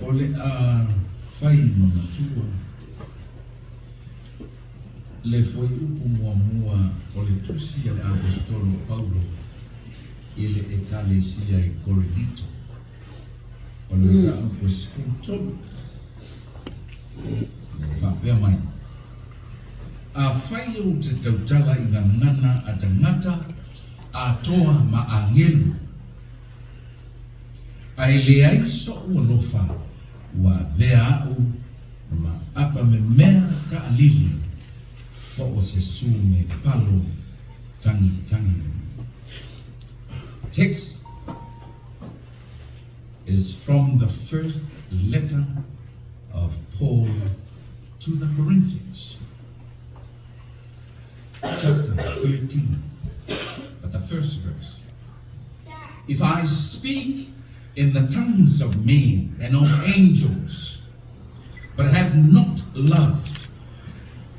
O le a fai ma matua le fuaiupu muamua o le tusi a le Aposetolo o Paulo i le Ekalesia i Korinito, o le mataupu e 13, o faapea mai, Afai ou te tautala i gagana a tagata atoa ma agelu, Ae leai soʻu alofa ua avea aʻu ma apa memea taʻalili po o se su me palo tagitagi. Text is from the first letter of Paul to the Corinthians, chapter 13, but the first verse. If I speak in the tongues of men and of angels, but have not love,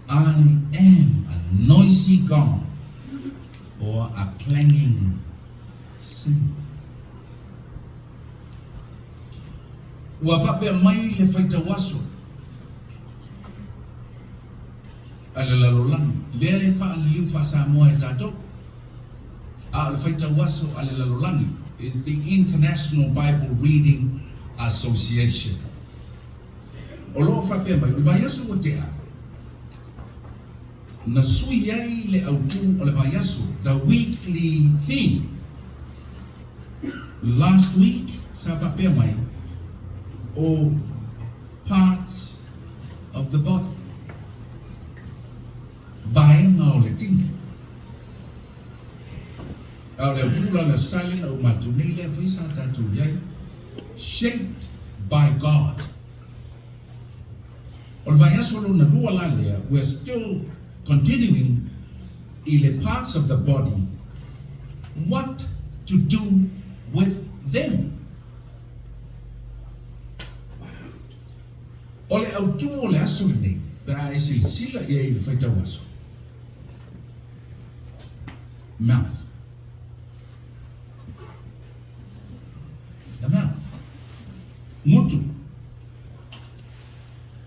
I am a noisy gong or a clanging cymbal. Ua faapea mai le faitau aso a le lalolagi, lea e faaliliu faa-Samoa e tatou. A o le faitau aso a le lalolagi is the International Bible Reading Association. O lo o faapea mai, o le vaiaso ua tea, na sui ai le autū o le vaiaso, the weekly theme. Last week sa faapea mai, o parts of the body. Vaega o le tino. A o le autū la na silent au matou nei lea foi sa tatou i ai, shaped by God. O le vaiaso lona lua la lea, we're still continuing i le parts of the body, what to do with them. O le autū o le aso lenei, pe a e silasila i ai i le faitau aso. Mouth. The mouth. Ngutu.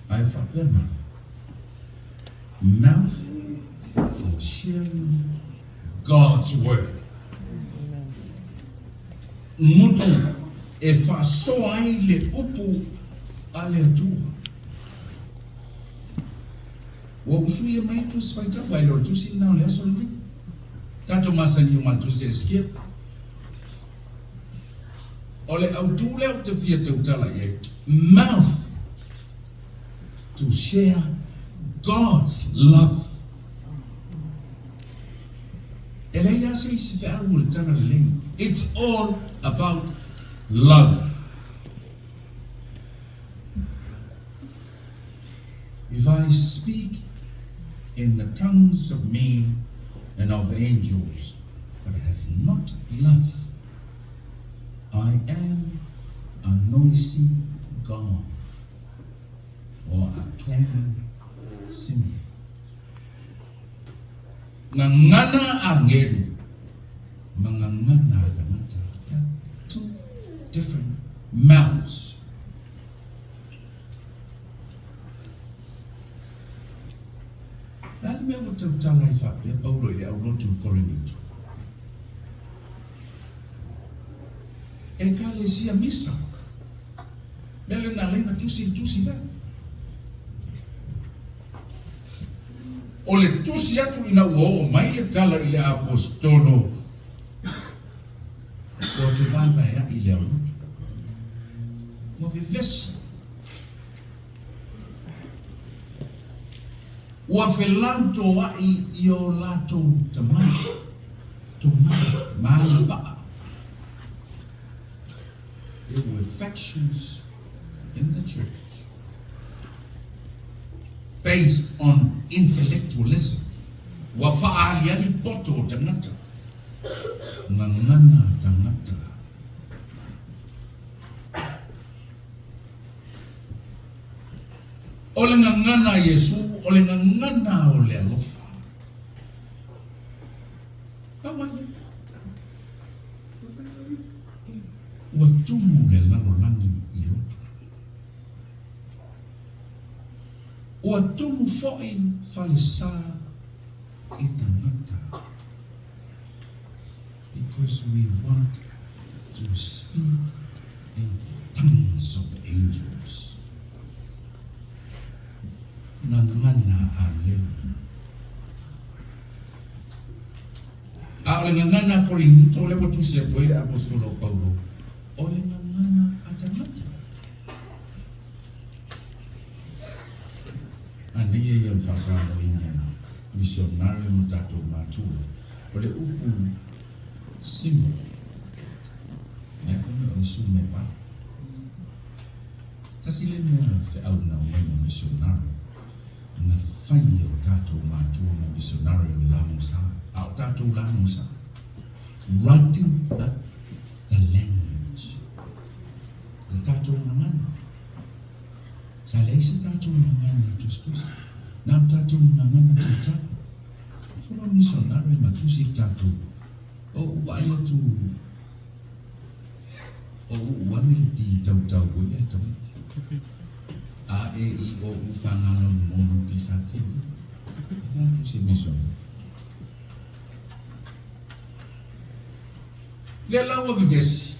Ae faapea mai. Mouth for sharing God's word. Ngutu e faasoa ai le upu a le Atua. Ua ou suia mai le tusi faitau, ae le o le tusi lena o le aso lenei. Tatou masani uma i le tusi a Esekiela. O le autū lea ou te fia tautala i ai, mouth to share God's love. E leai lava se isi feau o le tala lelei. It's all about love. If I speak in the tongues of men and of angels, but have not love, I am a noisy gong or a clanging cymbal. Gagana agelu ma gagana a tagata. They are two different mouths. Le a le mea ua tautala ai faapea Paulo i le aulotu i Korinito? Ekalesia misa. Mea lena alai na tusi le tusi lea. O le tusi atu ina ua oo mai le tala i le aposetolo, ua fevaevaeaʻi le aulotu. Ua vevesi. Ua felautoaʻi i o latou tamai, tomai ma agavaa. There were factions in the church based on intellectualism. Ua faaaliali poto o tagata, gagana tagata. O le gagana a Iesu, o le gagana o le alofa. Pau ai lea. Ua tumu le lalolagi i lotu. Ua tumu foʻi falesa i tagata. Because we want to speak in the tongues of angels. Gagana agelu. A o le gagana a Korinito lea ua tusi atu ai le Aposetolo o Paulo, o le gagana a tagata. Manaia ia o le faasamoaina e misionare ma tatou matua. O le upu symbol, lea fai mai o le sumepala. Tasi lea mea feau na aumai ma misionare, na fai e o tatou matua ma misionare o le lagosā, a o tatou lagosā. Writing up the language. Le tatou gagana. Sa leai se tatou gagana tusitusi, na o tatou gagana tautala. Fono misionare ma tusi i tatou, o ou vaai atu o uu ane le pi tautau foi lea tamaiti. A E I O U F G L M O N P S T U. E la tusi misionare. Lea la ua vevesi,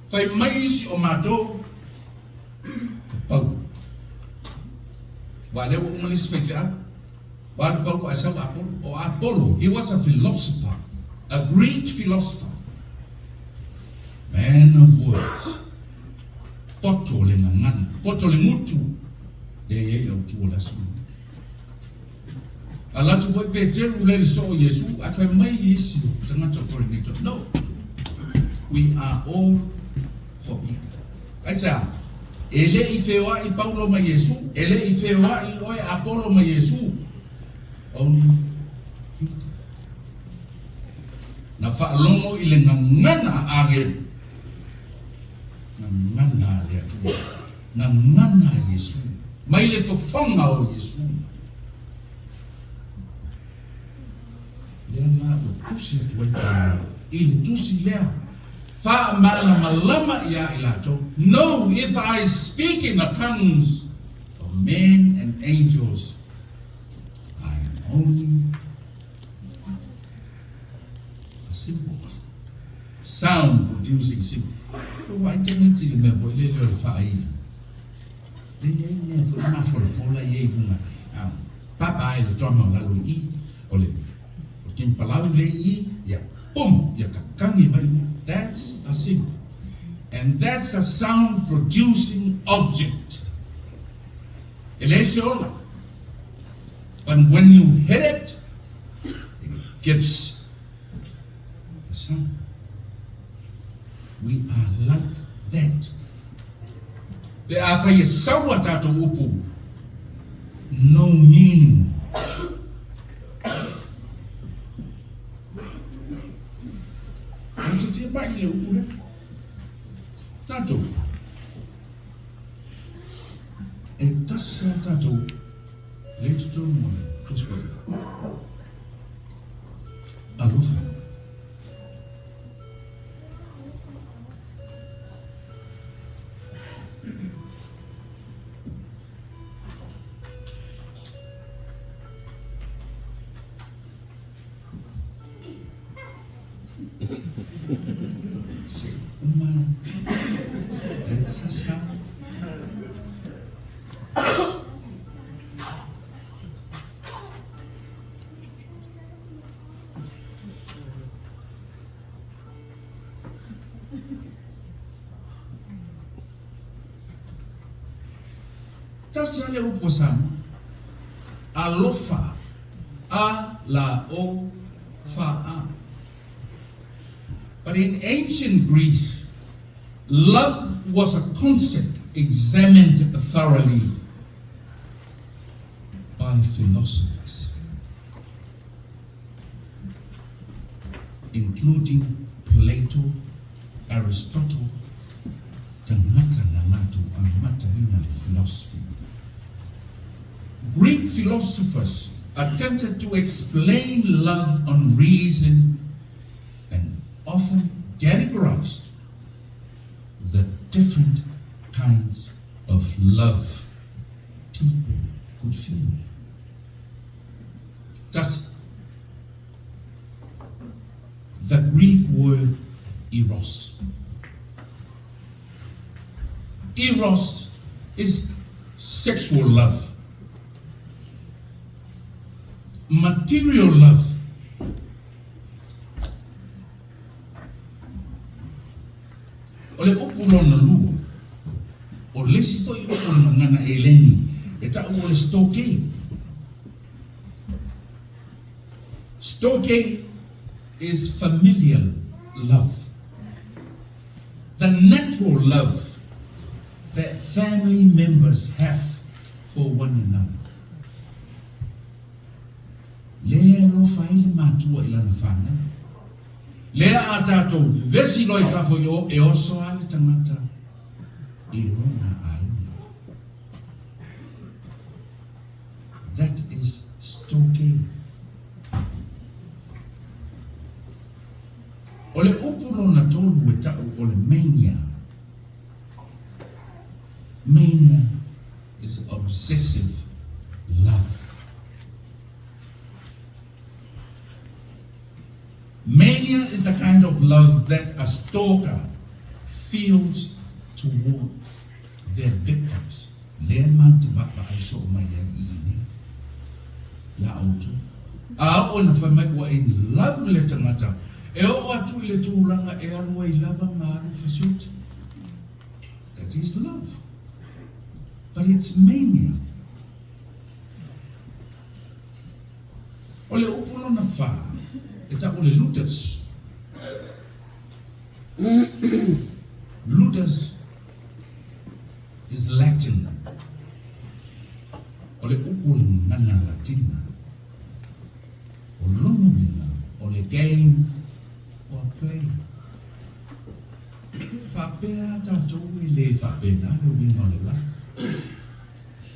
fai mai isi o matou, O Paulo. Aua lea ua uma le isi faifeau. Ua alu Paulo ae sau Apolo. O Apolo, he was a philosopher, a Greek philosopher, man of words, poto le gagana, poto le gutu, lea e i ai le autu o le aso lenei. Alu atu foi Peteru lea i le soo o Iesu, ae fai mai isi o tagata o Korinito, No, we are all for Peter. Aisea? E le i feoai Paulo ma Iesu, e le i feoai oe Apolo ma Iesu, only Peter. Na faalogo i le gagana a agelu, gagana a le Atua, gagana a Iesu, mai le fofoga o Iesu. Lea la ua tusi atu ai Paulo i le tusi lea, faamalamalama iā i latou, No, if I speak in the tongues of men and angels, I am only a symbol, sound producing symbol. Ua vaai tamaiti i le mea foi lele o le faaili. Le i ai mea foi mafolafola ia i luga, papa ai le drama o lalo i i, o le timpalau le i i, ia pum, ia kakagi mai le mea. That's a symbol. And that's a sound producing object. E leai se ola. But when you hit it, it gives a sound. We are like that. Pe afai e sau a tatou upu, no meaning. Ou te fia pai i le upu lea. Tatou. E tasi a tatou le i totonu o le Tusi Paia. Alofa. Se uma that's a Tasi lava le upu a Samoa, alofa, a la o fa a. But in ancient Greece, love was a concept examined thoroughly by philosophers, including Plato, Aristotle, tagata na latou amataina le philosophy. Greek philosophers attempted to explain love on reason and often categorized the different kinds of love people Good feeling. Tasi. The Greek word eros. Eros is sexual love. Material love. O le upu lona lua, o le isi foi upu o le gagana Eleni e ta'u o le storge. Storge is familial love, the natural love that family members have for one another. Lea e alofa ai le matua i lana fanau. Lea a tatou vevesi loa i fafo i o, e oso lava le tagata i lona aiga. That is storge. O le upu lona tolu e ta'u o le mania. Mania is obsessive love. Mania is the kind of love that a stalker feels towards their victims. Lea matou te vaavaai soo mai ai i inei iā outou. A oo ina fai mai ua in love le tagata, e oo atu i le tulaga e alu ai lava ma alu fasioti. That is love. But it's mania. O le upu lona fa, e ta'u o le ludus. Ludus is Latin. O le upu o le gagana Latina. O lona uiga, o le game or play. Faapea tatou e le faapena le uiga o le love.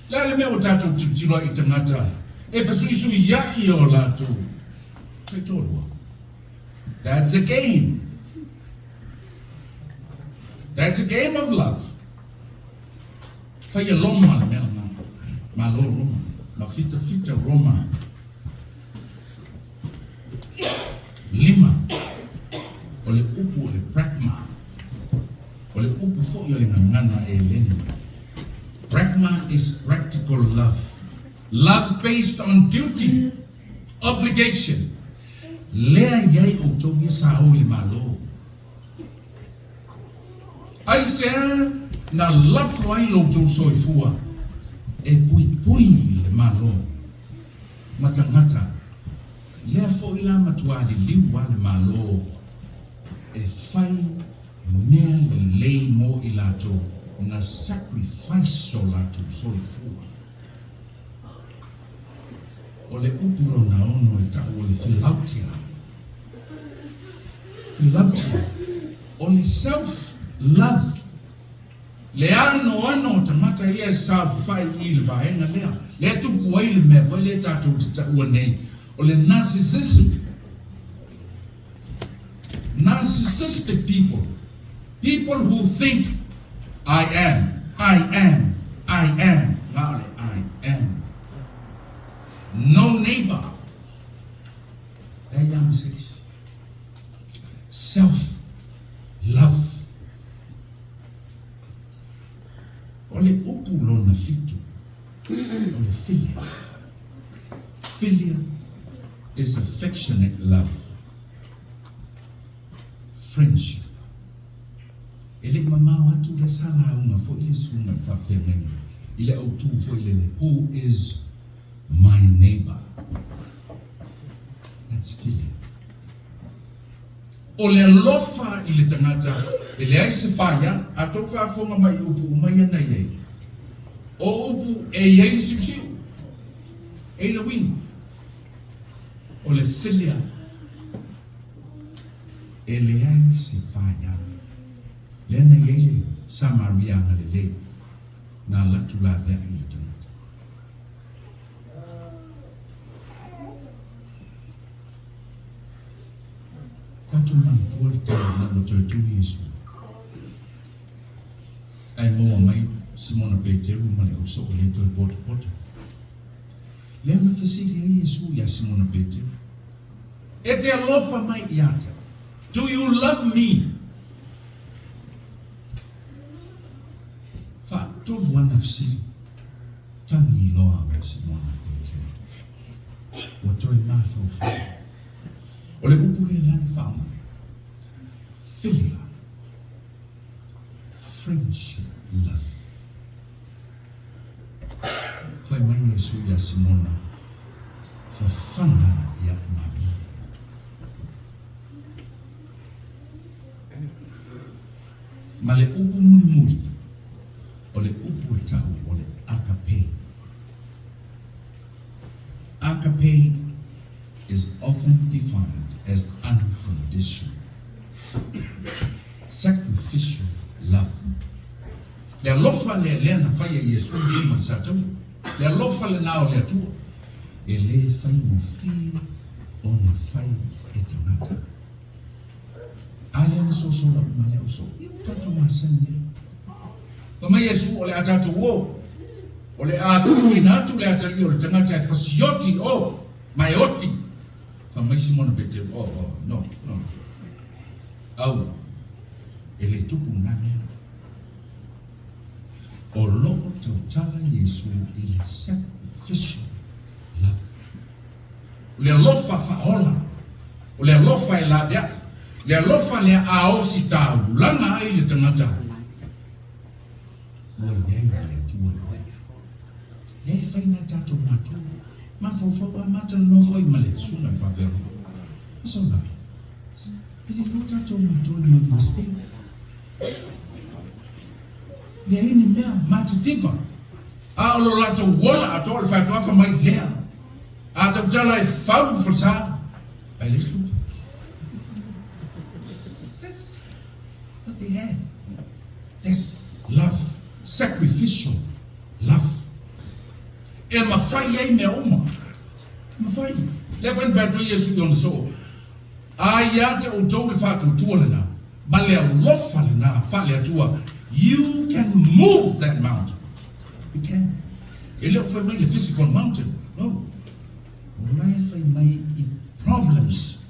Le a le mea ua tatou tilotilo ai i tagata e fesuisuiaʻi o latou faitoalua? That's a game. That's a game of love. Faia Roma le mea lena. Malo Roma. Ma fitafita Roma. Lima, o le upu o le pragma. O le upu foi o le gagana Eleni. Pragma is practical love. Love based on duty, obligation. Lea i ai outou ia sa o i le Malo. Aisea na lafo ai lo outou soifua e puipui le Malo ma tagata. Lea foi la matuā liliu a le Malo e fai mea lelei mo i latou na sacrifice o latou soifua. O le upu lona ono e ta'u o le philautia. Philautia, o le self love. Le anoano o tagata ia e saofafai i le vaega lea, lea tupu ai le mea foi lea tatou te ta'ua nei o le narcissism. Narcissistic people, people who think I am, I am, I am, na o le I am. No neighbor. Leai lava ma se isi. Self love. O le upu lona fitu, o le philia. Philia is affectionate love, friendship. E le i mamao atu lea sa lauga foi le susuga i le faafeagaiga i le autū foi lele, Who is my neighbor? That's philia. O le alofa i le tagata e leai se faia, a tou faafofoga mai i upu uma ia na i ai. O upu e i ai le siusiu, e i le uiga. O le philia e leai se faia. Lea na i ai le Samaria agalelei na alu atu laveai i le tagata. Tatou manatua le tala ina ua toe tu Iesu, ae maua mai Simona Peteru ma le au soo e le toe potopoto. Lea na fesili ai Iesu iā Simona Petero, E te alofa mai ia te au? Do you love me? Faatolu ana fesili, tangi loa o Simona Petero. Ua toe mafaufau. O le upu lea la na faaaoga, philia, friendship love. Fai mai Iesu iā Simona, Fafaga iaʻu malie. Ma le upu mulimuli, o le upu e tau o le agape. Agape is often defined as unconditional, sacrificial love. Le alofa lea lea na fai e Iesu i luma o le sataua, le alofa lena o le Atua, e le faigofie ona fai e tagata. A lea na sosola uma le auso, ia ua tatou masani ai. Fai mai Iesu, o le a tatou o, o le a tuuina atu le atalii o le tagata e fasioti o, ma e oti. Fai mai Simona Peteru, oh, oh, no, no, aua, e le tupu na mea. O lo o tautala Iesu i le sacrificial love. O le alofa faaola, o le alofa e laveai, le alofa lea a ositaulaga ai le tagata, ua i ai le Atua i ai. Lea e fai nai tatou matua, mafaufau a matalanoa foi ma le susuga i le faafeagaiga. Aso la, e le o tatou matua i le University. Leai ni mea matitiva, a o lo latou ola atoa o le faatoafa mai lea. A tautala e fau le falesa, ae leai se tupe. That's what they had. That's love, sacrificial love. E mafai ai mea uma. E mafai. Lea foi na fai atu ai Iesu i ona soo, A ia te outou le faatuatua lena, ma le alofa lena faale-Atua, you can move that mountain. You can. E le o fai mai le physical mountain, no. O la e fai mai i problems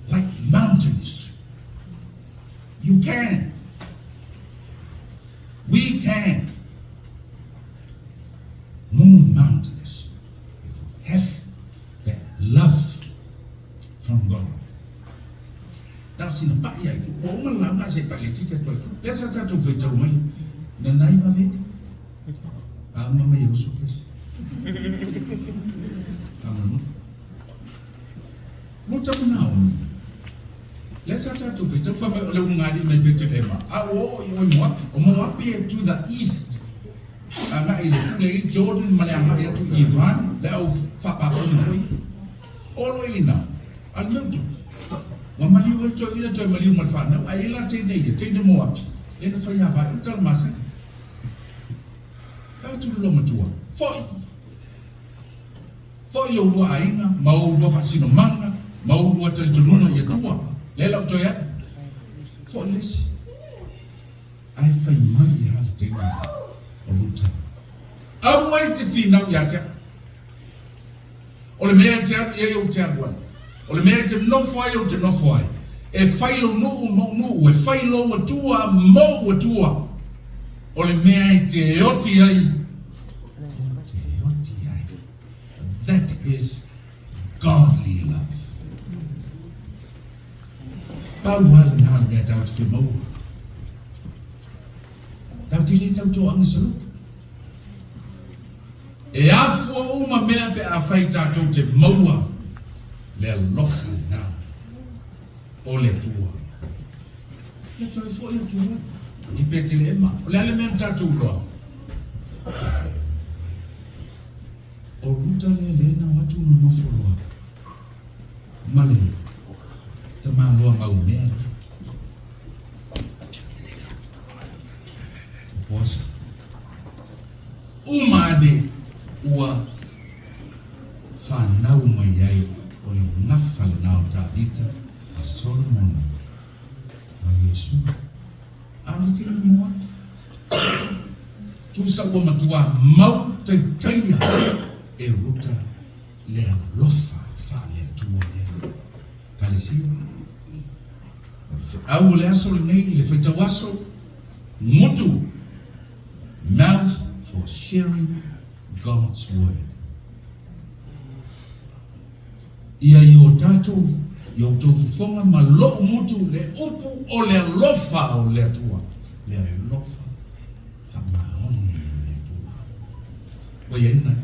like mountains. You can. We can move mountains if we have that love from God. Na o sina paʻi ai tu. Ua uma le lauga ae se i paʻi le titi atu ai tu. Lea sa tatou faitau mai na nai vavene. A uma mai e uso pesi. Faamolemole. Ruta ma Naomi. Lea sa tatou faitau fai mai o le ulugalii mai Betelehema a ua oo i o i Moapi. O Moapi e to the east agai i le tule i Jordan ma le agai atu i Iran le au faapapaga foi. O loina, a le mea Ua maliu ai le toeaina toe maliu ma le fanau, ae i ai la teine ia, teine Moapi, lea na fai ava ai le tala masani. Fai atu le loomatua, Foi! Foi i ou lua aiga, ma ou lua faasinomaga, ma ou lua talitonuga i Atua, lea la ou toe alu. Foi le isi. Ae fai mai lava le teine lea o Ruta, Aua e te finau ia te au. O le mea e te alu i ai ou te alu ai. O le mea e te nofo ai ou te nofo ai. E fai lou nuu mou nuu, e fai lou Atua mou Atua. O le mea e te oti ai, ou te oti ai. That is godly love. Pau lava lena le mea tatou te fia maua. Tatou te le tau toaga se loto. E afua uma mea pe afai tatou te maua le alofa lena o le Atua. Ia toe foi atu loa i Petelehema. O le a le mea na tatou iloa? O Ruta lea lea na o atu nonofo loa ma le tamaloa gaumea lea. O Boasa. Uma ane ua fanau mai ai o le gafa lena o Tavita ma Solomona ma Iesu. A o le teine Moapi, tusa ua matua mau taitaia e Ruta. Le alofa faale-Atua lea. Kalesia, o le feau o le aso lenei i le faitau aso, gutu, mouth for sharing God's word. Ia i o tatou, i outou fofoga ma lou gutu le upu o le alofa o le Atua, le alofa faamaoni o le Atua. Ua i ai lena.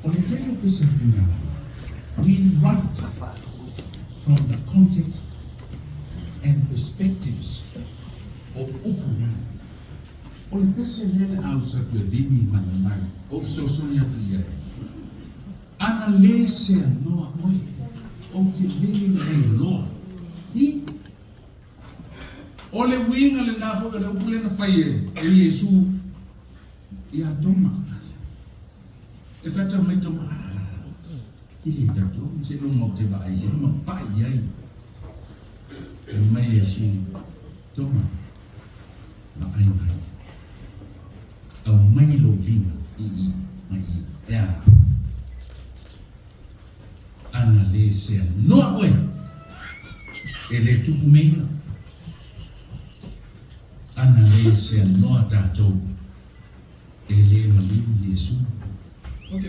O le tele o pese a Punalau, we write from the context and perspectives o upu nei. O le pese lea le a usa atu e Vini ma Nanai, ou fesoasoani atu i ai. Ana le seanoa oe, ou te le mailoa. See? O le uiga lena foi o le upu lea na fai e Iesu iā Toma. E faitau mai Toma, Ah, e le talitonu seiloga ou te vaai i ai ma pai i ai. Fai mai Iesu, Toma, vaai mai. Aumai lou lima i i ma i i. E a? Ana le seanoa oe, e le tupu mea ia. Ana le seanoa tatou, e le maliu Iesu. Ok.